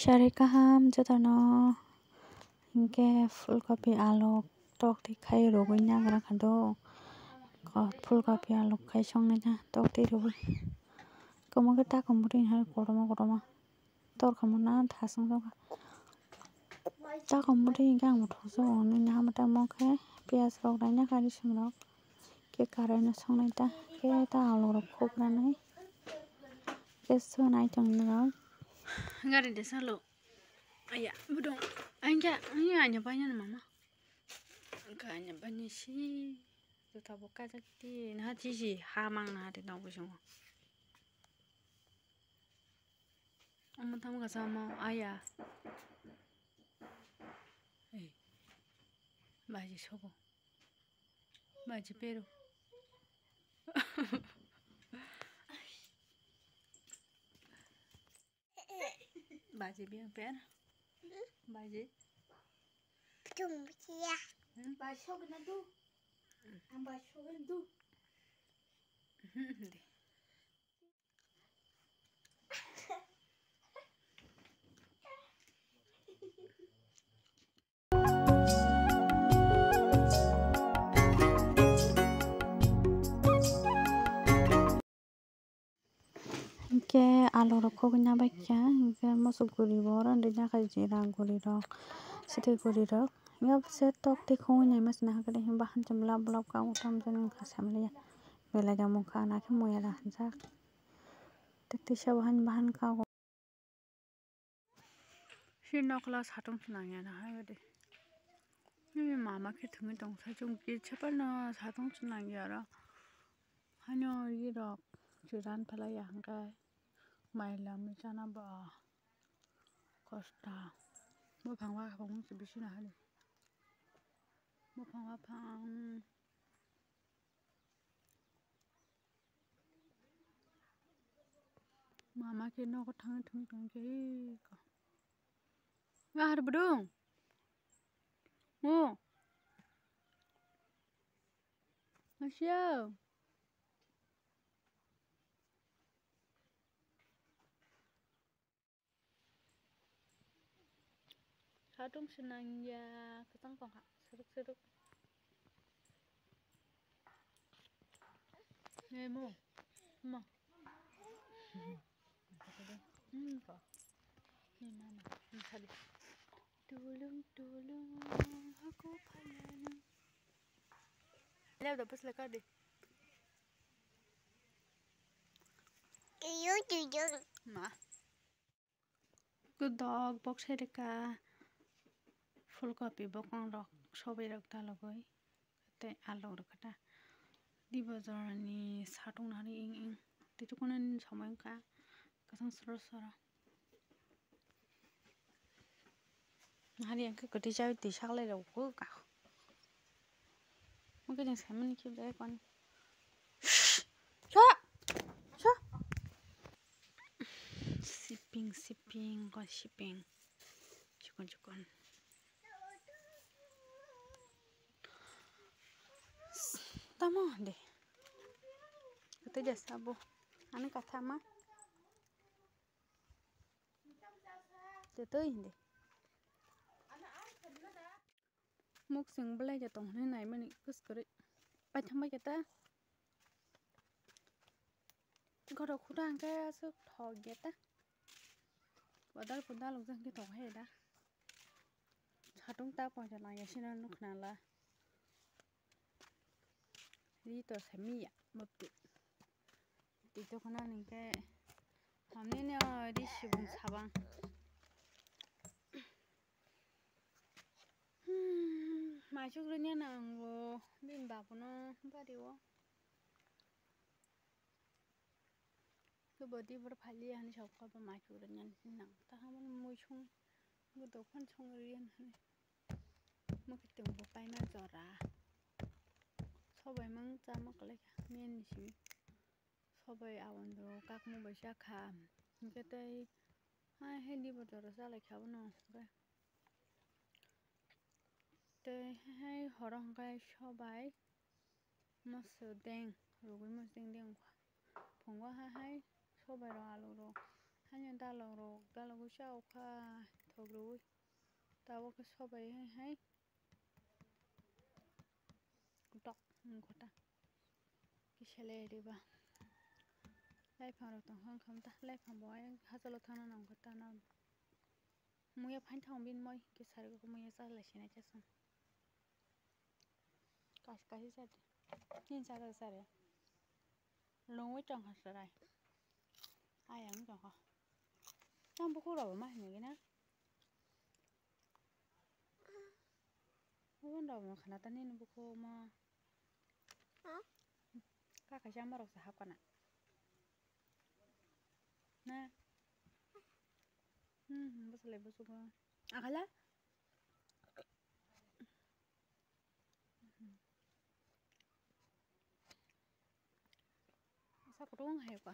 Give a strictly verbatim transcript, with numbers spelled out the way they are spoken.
Kwrwi kaham jotono, hinkhe phulkopi alu tokti khai rwgwi nagra kha do. Ko phulkopi alu khai songnai na tokti rwgwi. Kwmwkhe takhumbri hai kotorma kotorma torkha mona thasung jokha. Takhumbri hinkhe ang bo thosok hwnwi naha mwtai mo khe piyaj rok raina kha rising rok khe karai no songnai ta khe ta alu rok khukranai khe sonai tong nai rok. Gari de salo. Aya, budong. Angya, angya anya banya na mama. Angka anya banya si. Juta bo kajak ti. Na ti si ha mang na ti nong bisingo. Omo tamo kasa omo aya. Eh. Baji sobo. Baji pero. Baji biang per. Baji. Tum ya. Hmm? Baji sogna du. Ang baji sogna du. Hmm, de. Hinkhe alu rok khogwi nabaikha, hinkhe moso guri bo oro wngwi jakha jera guri rok, swtwi guri rok. Hinkhe se tok twi khogwi naima se nahakhe de, hinkhe bahan se blap blap kha, o tamo jani wngkha samliya. Belai da mungkha, nakhe moya da hanjak. Tei twisa bo hani bahan kha o. Si nokla satung se nangya na hai de. Nini mama khe thwngwi tong sai chwng kisa phano satung se nangya oro. Hano ri rok churan phalai ya hwnkhe mai lamwi chana ba kosta. Buphang wa phang se bisi na hani. Buphang wa phang. Mama khe nogo thangwi thangwi tongkhe eko. Ahar bwdwng. O. Asya. Satung se nangya, kwchang tongkha, siruk siruk. Nemo, mo. Hmm, ko. Ni mama, ni sadi. Tulung tulung, aku payanu. Leo da bus laka de. Iyo, iyo. Ma. Kwdok boksa rwkha, phulkopi bokong rok, sobai rok dalogwi, tei alu rwkha ta. Di bojor ni satung nari ing ing, tei tukuna ni somoi wngkha, kwchang sro sro. Hari ang khe kwtwi chawi twi saklai rok kha. Mungkin yang sama ni kibra kon. Sa! Sa! Siping, siping, kon siping. Chukon, chukon. Tamo de. Kata jasa bo. Ani katha ma. Tetoi hindi. Muk sing belai ja tong hwnwi naimani kwskwrwi. Paithang bai khe ta. Goro khuda hwnkhe aswk thok ya ta. Bodol bodol wngkha hwnkhe thok hai da. Satung ta poisa nang ya sino nukh nang la. Ri to sami ya bwtwi. Twi to khna ningkhe hamni no ri sibung sabang. Hmm, mai chuk rwnya nang bo bini babuno bari o. Khe bodi bor phali hani sok kha bo mai chuk rwnya nang ta hamani mui sung bo dophani sung rwya nang. Mokhe tong bo paima jora. Sobai mang chama kwlai kha men ni simi. Sobai abondo kakmo bai cha kha. Hwnkhe tei hai hai di bo jora chalai kha bono hwnkhe. Tei hai horo hwnkhe sobai moso deng rwgwi moso deng deng wngkha. Phungo hai hai sobai rok alu rok Haino dalok rok, dalogwi cha o kha, thok rwui. Tabuk khe sobai hai hai. Kotok, hmm, kota. Kisa le riba. Laiphang rok tong kha, wngkha ta. Laiphang bo ayang hachalo thangna nang kha ta na. Muya phain thang bin moi, kisa rwgwi muya cha lai sinai cha song. Kas-, kaisa chadi. Nini chajak chari. Lungwi tongkha chwrai. Ayang tongkha. Tang bukhuk rokbo ma hinwi gina. Ubon rokbo khana ta nini bukhuk ma. Ka kaisa ama roksa hapkana. Na. Hmm, hmm, bwswlai bwswgo. Akhala? Sa kutung hai pa.